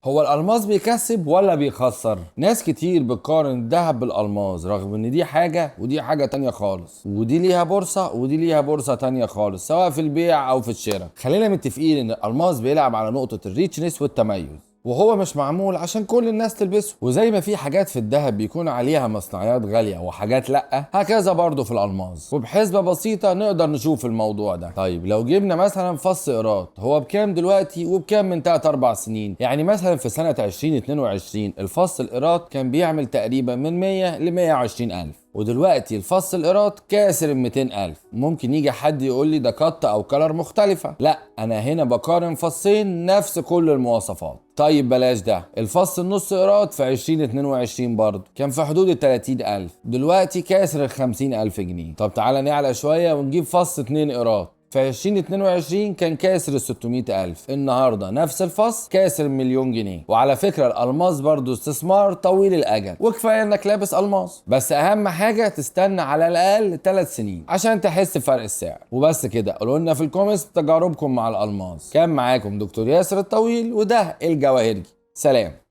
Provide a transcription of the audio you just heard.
هو الألماس بيكسب ولا بيخسر؟ ناس كتير بتقارن الذهب بالألماس، رغم ان دي حاجة ودي حاجة تانية خالص، ودي ليها بورصة ودي ليها بورصة تانية خالص، سواء في البيع او في الشراء. خلينا متفقين ان الألماس بيلعب على نقطة ال richness والتميز، وهو مش معمول عشان كل الناس تلبسه. وزي ما في حاجات في الذهب بيكون عليها مصنعيات غالية وحاجات لأ، هكذا برضه في الألماس. وبحسبة بسيطة نقدر نشوف الموضوع ده. طيب لو جبنا مثلا فص قيراط، هو بكام دلوقتي وبكام من 3-4 سنين؟ يعني مثلا في سنة 2022 الفص القيراط كان بيعمل تقريبا من 100 ل 120 ألف، ودلوقتي الفص القيراط كاسر ال 200 ألف. ممكن يجي حد يقول لي ده cut أو color مختلفة، لا أنا هنا بقارن فصين نفس كل المواصفات. طيب بلاش ده، الفص النص قيراط في 2022 برضه كان في حدود ال 30 ألف، دلوقتي كاسر ال 50 ألف جنيه. طب تعالى نعلى شوية ونجيب فص 2 قيراط، في 2022 كان كاسر ال 600 ألف، النهاردة نفس الفص كاسر مليون جنيه. وعلى فكرة الألماس برضو استثمار طويل الأجل، وكفاية إنك لابس ألماس، بس أهم حاجة تستنى على الأقل 3 سنين عشان تحس بفرق السعر. وبس كده، قولوا لنا في ال comments تجاربكم مع الألماس. كان معاكم دكتور ياسر الطويل، وده الجواهرجي. سلام.